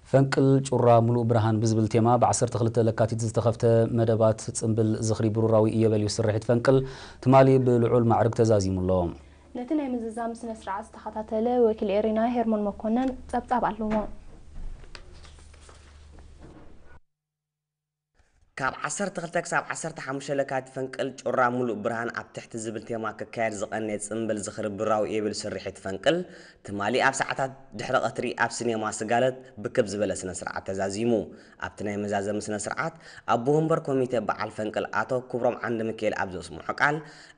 ፈንቅል ጩራ ሙሉእ ብርሃን ብዝብል ቴማ ብ ዓሰርተ ክልተ ለካቲት ዝተኸፍተ መደባት ጽምብል ዝኽሪ ብሩራዊ ኢዮቤልዩ ስርሒት ፈንቅል ትማሊ ብልዑል ማዕርግ ተዛዚሙ ኣሎ። ነቲ ናይ ምዝዛም ስነ ስርዓት ዝተኸታተለ ወኪል ኤሪና ሄርሞን መኮነን ጸብጻብ ኣለዎ። ካብ ዓሰርተ ክልተ ክሳብ ዓሰርተ ሓሙሽተ ለካቲት ፈንቅል ጩራ ሙሉእ ብርሃን ኣብ ትሕቲ ዝብል ቴማ ክካየድ ዝቐነየ ጽምብል ዝኽሪ ብሩራዊ ኢዮቤልዩ ስርሒት ፈንቅል ትማሊ ኣብ ሰዓታት ድሕሪ ቀትሪ ኣብ ሲኔማ ስጋለት ብክብ ዝበለ ስነ ስርዓት ተዛዚሙ። ኣብቲ ናይ መዛዘሚ ስነ ስርዓት ኣቦ ወንበር ኮሚቴ በዓል ፈንቅል ኣቶ ክብሮም ዓንደሚካኤል ኣብ ዘስምዖ ቃል፣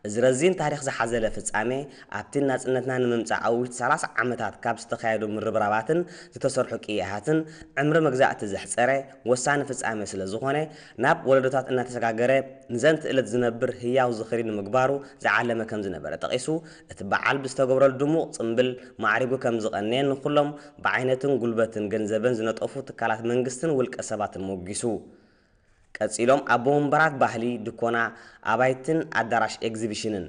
እዚ ረዚን ታሪኽ ዝሓዘለ ፍጻሜ ኣብቲ ናጽነትና ንምምጻእ ኣብ ውሽጢ ሰላሳ ዓመታት ካብ ዝተኻየዱ ምርብራባትን ዝተሰርሑ ቅያታትን ዕምሪ መግዛእቲ ዘሕጸረ ወሳኒ ፍጻሜ ስለ ዝኾነ፣ ናብ ወለዶታት እናተሰጋገረ ንዘንት እለት ዝነብር ህያው ዝኽሪ ንምግባሩ ዝዓለመ ከም ዝነበረ ጠቒሱ፣ እቲ በዓል ብዝተገብረሉ ድሙቕ ጽምብል ማዕሪጉ ከም ዝቐነየ ንኹሎም ብዓይነትን ጉልበትን ገንዘብን ዝነጠፉ ትካላት መንግስትን ውልቀ ሰባትን ሞጒሱ። ቀጺሎም ኣቦ ወንበራት ባህሊ፣ ድኮና፣ ኣባይትን ኣዳራሽ ኤግዚቢሽንን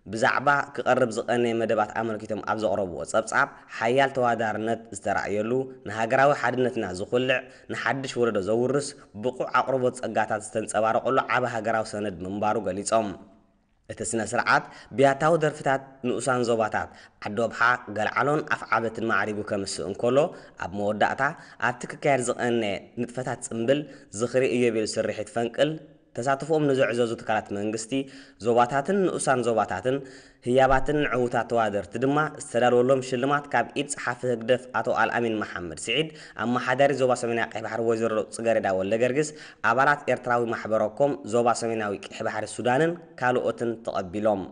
ብዛዕባ ክቐርብ ዝቐነየ መደባት ኣመልኪቶም ኣብ ዘቕረብዎ ጸብጻብ፣ ሓያል ተወዳዳርነት ዝተራእየሉ፣ ንሃገራዊ ሓድነትና ዝኹልዕ፣ ንሓድሽ ወለዶ ዘውርስ ብቑዕ ኣቕርቦት ጸጋታት ዝተንጸባረቐሉ ዓቢ ሃገራዊ ሰነድ ምንባሩ ገሊጾም። እቲ ስነ ስርዓት ብያታዊ ደርፍታት ንኡሳን ዞባታት ዓዲ ወብሓ፣ ገልዓሎን ኣፍዓበትን ማዕሪጉ ከምስእ እንከሎ፣ ኣብ መወዳእታ ኣብቲ ክካየድ ዝቐነየ ንጥፈታት ጽምብል ዝኽሪ ኢዮቤልዩ ስርሒት ፈንቅል ተሳትፎኦም ንዘዕዘዙ ትካላት መንግስቲ፣ ዞባታትን ንኡሳን ዞባታትን ህያባትን ንዕዉታት ተወዳደርቲ ድማ ዝተዳለወሎም ሽልማት ካብ ኢድ ጸሓፊ ህግደፍ ኣቶ ኣልኣሚን መሓመድ ስዒድ፣ ኣመሓዳሪ ዞባ ሰሜናዊ ቀይሕ ባሕሪ ወይዘሮ ጽገሬዳ ወልደገርግስ፣ ኣባላት ኤርትራዊ ማሕበረ ኮም ዞባ ሰሜናዊ ቀይሕ ባሕሪ ሱዳንን ካልኦትን ተቐቢሎም።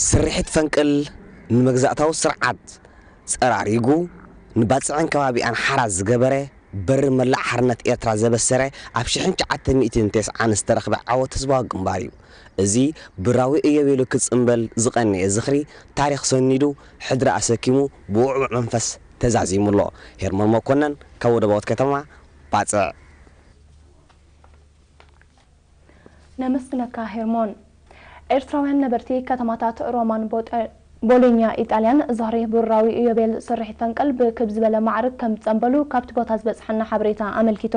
ስርሒት ፈንቅል ንመግዛእታዊ ስርዓት ጸራሪጉ፣ ንባጽዕን ከባቢኣን ሓራ ዝገበረ፣ በሪ መላእ ሓርነት ኤርትራ ዘበሰረ፣ ኣብ ሽሕን ትሽዓተ ሚእትን ተስዓን ዝተረኽበ ዓወት ህዝባዊ ግንባር እዩ። እዚ ብራዊ እዮቤሉ ክጽምበል ዝቐነየ ዝኽሪ፣ ታሪኽ ሰኒዱ፣ ሕድሪ ኣሰኪሙ፣ ብውዕዉዕ መንፈስ ተዛዚሙ ኣሎ። ሄርሞን መኮነን ካብ ወደባዊት ከተማ ባጽዕ። ነመስግነካ ሄርሞን። ኤርትራውያን ነበርቲ ከተማታት ሮማን ቦጠ-፣ ቦሎኛ ኢጣልያን ዝኽሪ ብሩራዊ ኢዮቤል ስርሒት ፈንቅል ብክብ ዝበለ ማዕርግ ከም ዝጸንበሉ ካብቲ ቦታ ዝበጽሐና ሓበሬታ ኣመልኪቱ።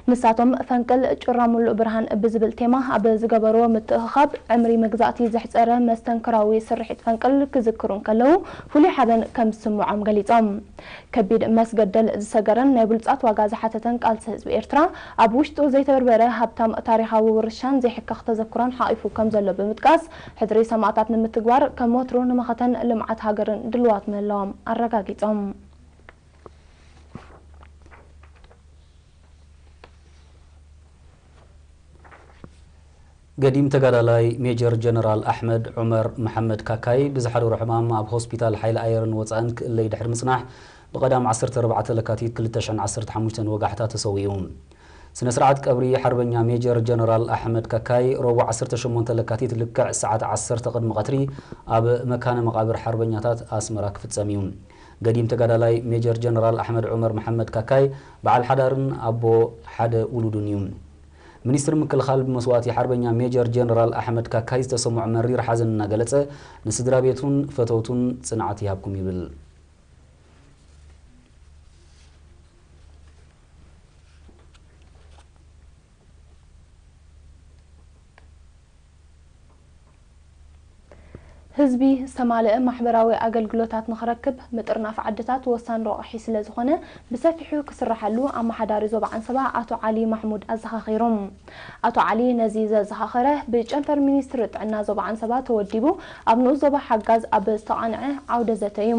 ንሳቶም ፈንቅል ጩራ ሙሉእ ብርሃን ብዝብል ቴማ ኣብ ዝገበርዎ ምትእኽኻብ፣ ዕምሪ መግዛእቲ ዘሕጸረ መስተንክራዊ ስርሒት ፈንቅል ክዝክሩ እንከለዉ፣ ፍሉይ ሓበን ከም ዝስምዖም ገሊጾም። ከቢድ መስገደል ዝሰገረን ናይ ብሉጻት ዋጋ ዝሓተተን ቃልሲ ህዝቢ ኤርትራ፣ ኣብ ውሽጡ ዘይተበርበረ ሃብታም ታሪኻዊ ውርሻን ዘይሕከኽ ተዘክሮን ሓቒፉ ከም ዘሎ ብምጥቃስ፣ ሕድሪ ሰማእታት ንምትግባር ከም ወትሩ ንመኸተን ልምዓት ሃገርን ድሉዋት ምህላዎም ኣረጋጊጾም። ገዲም ተጋዳላይ ሜጀር ጀነራል ኣሕመድ ዑመር መሓመድ ካካይ ብዝሓደሮ ሕማም ኣብ ሆስፒታል ሓይሊ ኣየርን ወጻእን ክእለይ ድሕሪ ምጽናሕ ብቐዳም ዓሰርተ ኣርባዕተ ለካቲት ክልተ ሽሕን ዓሰርተ ሓሙሽተን ወጋሕታ ተሰዊኡ። ስነ ስርዓት ቀብሪ ሓርበኛ ሜጀር ጀነራል ኣሕመድ ካካይ ረቡዕ ዓሰርተ ሸሞንተ ለካቲት ልክዕ ሰዓት ዓሰርተ ቅድሚ ቀትሪ ኣብ መካነ መቓብር ሓርበኛታት ኣስመራ ክፍጸም እዩ። ገዲም ተጋዳላይ ሜጀር ጀነራል ኣሕመድ ዑመር መሓመድ ካካይ በዓል ሓዳርን ኣቦ ሓደ ውሉዱን እዩ። ሚኒስትሪ ምክልኻል ብመስዋእቲ ሓርበኛ ሜጀር ጀነራል ኣሕመድ ካካይ ዝተሰምዖ መሪር ሓዘን እናገለጸ፣ ንስድራ ቤቱን ፈተውቱን ጽንዓት ይሃብኩም ይብል። ህዝቢ ዝተማልአ ማሕበራዊ ኣገልግሎታት ንኽረክብ ምጥርናፍ ዓድታት ወሳኒ ረቑሒ ስለ ዝኾነ ብሰፊሑ ክስራሓሉ ኣመሓዳሪ ዞባ ዓንሰባ ኣቶ ዓሊ ማሕሙድ ኣዘኻኺሮም። ኣቶ ዓሊ ነዚ ዘዘኻኸረ ብጨንፈር ሚኒስትሪ ጥዕና ዞባ ዓንሰባ ተወዲቡ ኣብ ንኡስ ዞባ ሓጋዝ ኣብ ዝተቓንዐ ዓውደ ዘተ እዩ።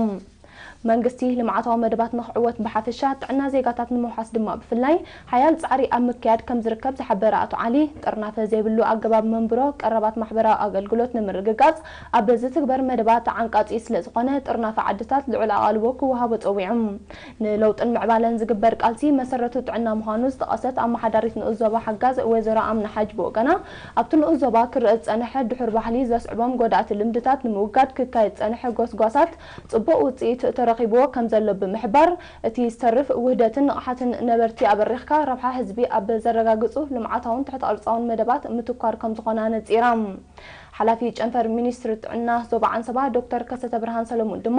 መንግስቲ ልምዓታዊ መደባት ንክዕወት ብሓፈሻ፣ ጥዕና ዜጋታት ንምውሓስ ድማ ብፍላይ ሓያል ጻዕሪ ኣብ ምክያድ ከም ዝርከብ ዝሓበረ ኣቶ ዓሊ፣ ጥርናፈ ዘይብሉ ኣገባብ መንብሮ፣ ቀረባት ማሕበራዊ ኣገልግሎት ንምርግጋጽ ኣብ ዝትግበር መደባት ተዓንቃጺ ስለ ዝኾነ፣ ጥርናፈ ዓድታት ልዑል ኣቓልቦ ክወሃቦ ጸዊዖም። ንለውጥን ምዕባለን ዝግበር ቃልሲ መሰረቱ ጥዕና ምዃኑ ዝጠቐሰት ኣመሓዳሪት ንኡስ ዞባ ሓጋዝ ወይዘሮ ኣምና ሓጅ ብወገና፣ ኣብቲ ንኡስ ዞባ ክረአ ዝጸንሐ ድሑር ባህሊ ዘስዕቦም ጎዳእቲ ልምድታት ንምውጋድ ክካየድ ዝጸንሐ ጎስጓሳት ጽቡቕ ውጽኢት ተረኺብዎ ከም ዘሎ ብምሕባር፣ እቲ ዝተርፍ ውህደትን ንቕሓትን ነበርቲ ኣበሪኽካ ረብሓ ህዝቢ ኣብ ዘረጋግጹ ልምዓታውን ትሕተ ቅርጻውን መደባት ምትኳር ከም ዝኾነ ኣነጺራ። ሓላፊ ጨንፈር ሚኒስትሪ ጥዕና ዞባ ዓንሰባ ዶክተር ከሰተ ብርሃን ሰለሙን ድማ፣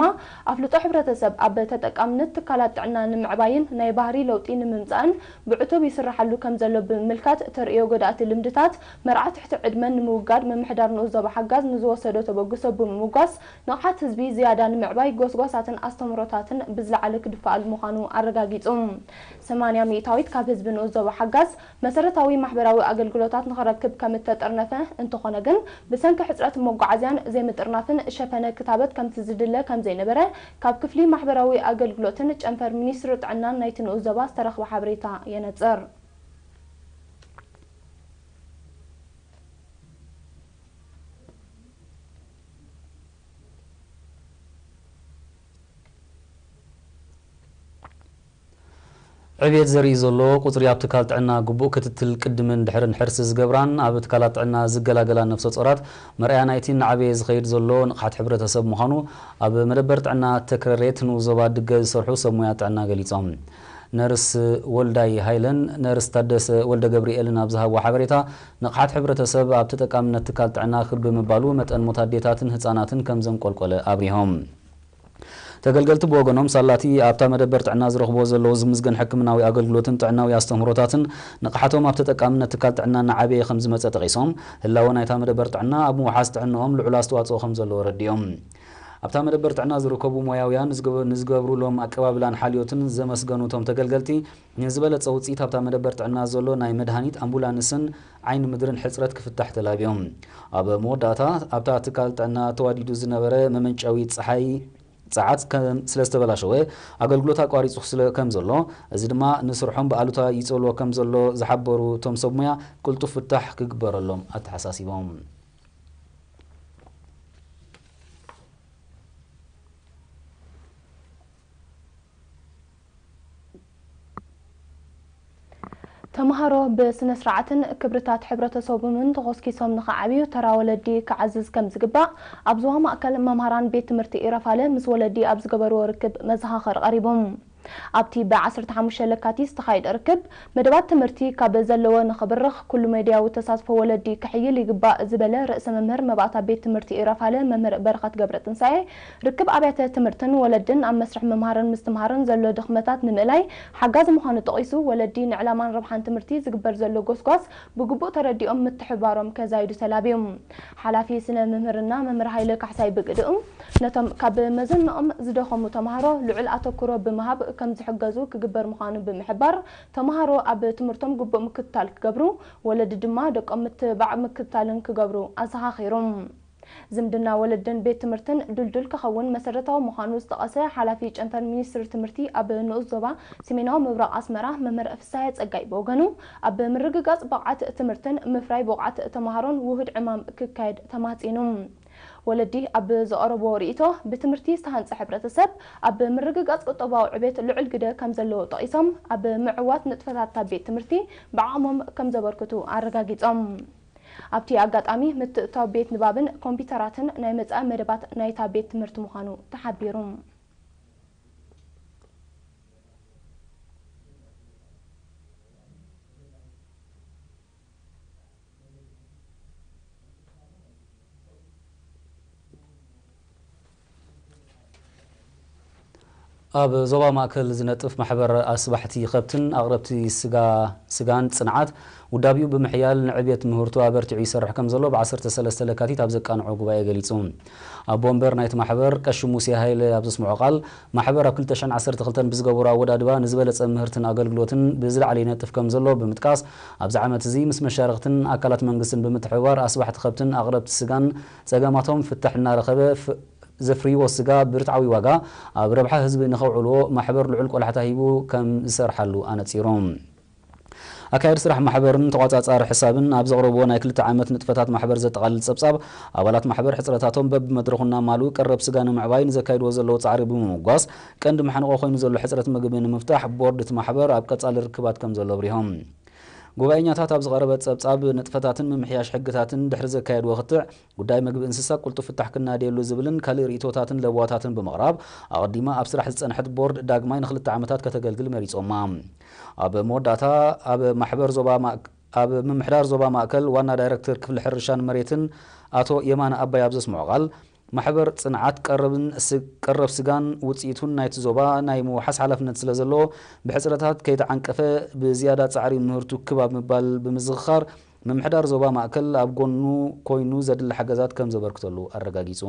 ኣፍልጦ ሕብረተሰብ ኣብ ተጠቃምነት ትካላት ጥዕና ንምዕባይን ናይ ባህሪ ለውጢ ንምምጻእን ብዕቱብ ይስራሓሉ ከም ዘሎ ብምምልካት፣ ተርእዮ ጎዳእቲ ልምድታት መርዓ ትሕቲ ዕድመን ንምውጋድ ምምሕዳር ንኡስ ዞባ ሓጋዝ ንዝወሰዶ ተበግሶ ብምምጓስ፣ ንቕሓት ህዝቢ ዝያዳ ንምዕባይ ጎስጓሳትን ኣስተምህሮታትን ብዝለዓለ ክድፋኣሉ ምዃኑ ኣረጋጊጹ። ሰማንያ ሚእታዊት ካብ ህዝቢ ንኡስ ዞባ ሓጋዝ መሰረታዊ ማሕበራዊ ኣገልግሎታት ንኽረክብ ከም እተጠርነፈ፣ እንተኾነ ግን ብሰንኪ ሕጽረት መጓዓዝያን ዘይምጥርናፍን ሸፈነ ክታበት ከምቲ ዝድለ ከም ዘይነበረ ካብ ክፍሊ ማሕበራዊ ኣገልግሎትን ጨንፈር ሚኒስትሪ ጥዕናን ናይቲ ንኡስ ዞባ ዝተረኽበ ሓበሬታ የነጽር። ዕብየት ዘርኢ ዘሎ ቁጽሪ ኣብ ትካል ጥዕና ግቡእ ክትትል ቅድምን ድሕርን ሕርሲ ዝገብራን ኣብ ትካላት ጥዕና ዝገላገላን ነፍሰ ጾራት መርኣያ ናይቲ እናዓበየ ዝኸይድ ዘሎ ንቕሓት ሕብረተሰብ ምዃኑ ኣብ መደበር ጥዕና ተክረሬት ንኡስ ዞባ ድገ ዝሰርሑ ሰብ ሞያ ጥዕና ገሊጾም። ነርስ ወልዳይ ሃይለን ነርስ ታደሰ ወልደ ገብርኤልን ኣብ ዝሃብዎ ሓበሬታ፣ ንቕሓት ሕብረተሰብ ኣብ ተጠቃምነት ትካል ጥዕና ክብ ብምባሉ መጠን ሞት ኣዴታትን ህጻናትን ከም ዘንቆልቆለ ኣብሪሆም። ተገልገልቲ ብወገኖም፣ ሳላቲ ኣብታ መደበር ጥዕና ዝረኽብዎ ዘለዉ ዝምዝገን ሕክምናዊ ኣገልግሎትን ጥዕናዊ ኣስተምህሮታትን ንቕሓቶም ኣብ ተጠቃምነት ትካል ጥዕና እናዓበየ ከም ዝመጸ ጠቒሶም፣ ህላወ ናይታ መደበር ጥዕና ኣብ ምውሓስ ጥዕንኦም ልዑል ኣስተዋጽኦ ከም ዘለዎ ኣረዲኦም። ኣብታ መደበር ጥዕና ዝርከቡ ሞያውያን ንዝገበ-፣ ንዝገብሩሎም ኣቀባብላን ሓልዮትን ዘመስገኑ እቶም ተገልገልቲ፣ ንዝበለጸ ውጽኢት ኣብታ መደበር ጥዕና ዘሎ ናይ መድሃኒት፣ ኣምቡላንስን ዓይኒ ምድርን ሕጽረት ክፍታሕ ተላብዮም። ኣብ መወዳእታ፣ ኣብታ ትካል ጥዕና ተዋዲዱ ዝነበረ መመንጨዊ ጸሓይ ጸዓት ከም፣ ስለ ዝተበላሸወ፣ ኣገልግሎት ኣቋሪጹ ስለ ከም ዘሎ፣ እዚ ድማ ንስርሖም ብኣሉታ ይጸልዎ ከም ዘሎ ዝሓበሩ እቶም ሰብ ሞያ፣ ቅልጡፍ ፍታሕ ክግበረሎም ኣተሓሳሲቦም። ተምሃሮ ብስነ ስርዓትን ክብርታት ሕብረተሰቦምን ተኾስኪሶም ንኽዓብዩ ተራ ወለዲ ክዓዝዝ ከም ዝግባእ ኣብ ዞባ ማእከል መምሃራን ቤት ትምህርቲ ኢረፋለ ምስ ወለዲ ኣብ ዝገበርዎ ርክብ መዘኻኸሪ ቀሪቦም። ኣብቲ ብ ዓሰርተ ሓሙሽተ ለካቲት ዝተኻየደ ርክብ፣ መደባት ትምህርቲ ካብ ዘለዎ ንኽብርኽ ኩሉ መዳያዊ ተሳትፎ ወለዲ ክሕይል ይግባእ ዝበለ ርእሰ መምህር መባእታ ቤት ትምህርቲ ኢረፋለ መምህር በረኸት ገብረትንሳኤ፣ ርክብ ኣብያተ ትምህርትን ወለድን ኣብ መስርሕ ምምሃርን ምስትምሃርን ዘሎ ድኽመታት ንምእላይ ሓጋዚ ምዃኑ ጠቒሱ፣ ወለዲ ንዕላማን ረብሓን ትምህርቲ ዝግበር ዘሎ ጎስጓስ ብግቡእ ተረዲኦም ምትሕብባሮም ከዛይዱ ተላብዩ። ሓላፊ ስነ ምምህርና መምህር ሃይለ ካሕሳይ ብግድኡ፣ ነቶም ካብ መዘንኦም ዝደኸሙ ተምሃሮ ልዑል ኣተኩሮ ብምሃብ ከም ዝሕገዙ ክግበር ምዃኑ ብምሕባር፣ ተምሃሮ ኣብ ትምህርቶም ግቡእ ምክትታል ክገብሩ፣ ወለዲ ድማ ደቆም ምትብባዕ ምክትታልን ክገብሩ ኣዘኻኺሩ። ዝምድና ወለድን ቤት ትምህርትን ድልዱል ክኸውን መሰረታዊ ምዃኑ ዝጠቐሰ ሓላፊ ጨንፈር ሚኒስትሪ ትምህርቲ ኣብ ንኡስ ዞባ ሰሜናዊ ምብራቕ ኣስመራ መምህር ፍስሃየ ጸጋይ ብወገኑ፣ ኣብ ምርግጋጽ ብቕዓት ትምህርትን ምፍራይ ብቑዓት ተምሃሮን ውሁድ ዕማም ክካየድ ተማጺኑ። ወለዲ ኣብ ዘቐረብዎ ርእይቶ፣ ብትምህርቲ ዝተሃንጸ ሕብረተሰብ ኣብ ምርግጋጽ ቁጠባዊ ዕቤት ልዑል ግደ ከም ዘለዎ ጠቒሶም፣ ኣብ ምዕዋት ንጥፈታት እታ ቤት ትምህርቲ ብዓቕሞም ከም ዘበርክቱ ኣረጋጊጾም። ኣብቲ ኣጋጣሚ፣ ምትእትታው ቤት ንባብን ኮምፒውተራትን ናይ መጻኢ መደባት ናይታ ቤት ትምህርቲ ምዃኑ ተሓቢሩ። ኣብ ዞባ ማእከል ዝነጥፍ ማሕበር ኣስባሕቲ ከብትን ኣቕረብቲ ስጋ፣ ስጋን ጽንዓት ውዳቢኡ ብምሕያል ንዕብየት ምህርቱ ኣበርቲዑ ይሰርሕ ከም ዘሎ ብ ዓሰርተ ሰለስተ ለካቲት ኣብ ዘቃንዖ ጉባኤ ገሊጹ። ኣቦ ወንበር ናይቲ ማሕበር ቀሺ ሙሴ ሃይለ ኣብ ዘስምዖ ቃል፣ ማሕበር ኣብ ክልተ ሽሕን ዓሰርተ ክልተን ብዝገበሮ ኣወዳድባ ንዝበለጸ ምህርትን ኣገልግሎትን ብዝለዓለ ይነጥፍ ከም ዘሎ ብምጥቃስ፣ ኣብዚ ዓመት እዚ ምስ መሻርኽትን ኣካላት መንግስትን ብምትሕብባር ኣስባሕቲ ከብትን ኣቕረብቲ ስጋን ጸገማቶም ፍታሕ እናረኸበ ፍ-፣ ዘፍርይዎ ስጋ ብርትዓዊ ዋጋ ኣብ ረብሓ ህዝቢ ንኸውዕልዎ ማሕበር ልዑል ቆላሕታ ሂቡ ከም ዝሰርሓሉ ኣነጺሩ። ኣካየዲ ስራሕ ማሕበርን ተቋጻጻሪ ሕሳብን ኣብ ዘቕረብዎ ናይ ክልተ ዓመት ንጥፈታት ማሕበር ዘጠቓልል ጸብጻብ፣ ኣባላት ማሕበር ሕጽረታቶም በብመድረኹ እናማልኡ ቀረብ ስጋ ንምዕባይ ንዘካይድዎ ዘለዉ ጻዕሪ ብምምጓስ፣ ቀንዲ መሓንቆ ኮይኑ ዘሎ ሕጽረት ምግቢ ንምፍታሕ ቦርድ እቲ ማሕበር ኣብ ቀጻሊ ርክባት ከም ዘሎ ኣብሪሆም። ጉባኤኛታት ኣብ ዝቐረበ ጸብጻብ ንጥፈታትን ምምሕያሽ ሕግታትን ድሕሪ ዘካየድዎ ክትዕ፣ ጉዳይ ምግቢ እንስሳ ቅልጡፍ ፍታሕ ክናደየሉ ዝብልን ካልእ ርእይቶታትን ለበዋታትን ብምቕራብ፣ ኣቐዲማ ኣብ ስራሕ ዝጸንሐት ቦርድ ዳግማይ ንክልተ ዓመታት ከተገልግል መሪጾማ። ኣብ መወዳእታ፣ ኣብ ማሕበር ዞባ ማእክ-፣ ኣብ ምምሕዳር ዞባ ማእከል ዋና ዳይረክተር ክፍሊ ሕርሻን መሬትን ኣቶ የማነ ኣባይ ኣብ ዘስምዖ ቃል፣ ማሕበር ጽንዓት ቀረብን ስ-፣ ቀረብ ስጋን ውጽኢቱን ናይቲ ዞባ ናይ ምውሓስ ሓላፍነት ስለ ዘለዎ፣ ብሕጽረታት ከይተዓንቀፈ ብዝያዳ ጻዕሪ ምህርቱ ክብ ኣብ ምባል ብምዝኽኻር፣ ምምሕዳር ዞባ ማእከል ኣብ ጎኑ ኮይኑ ዘድሊ ሓገዛት ከም ዘበርክተሉ ኣረጋጊጹ።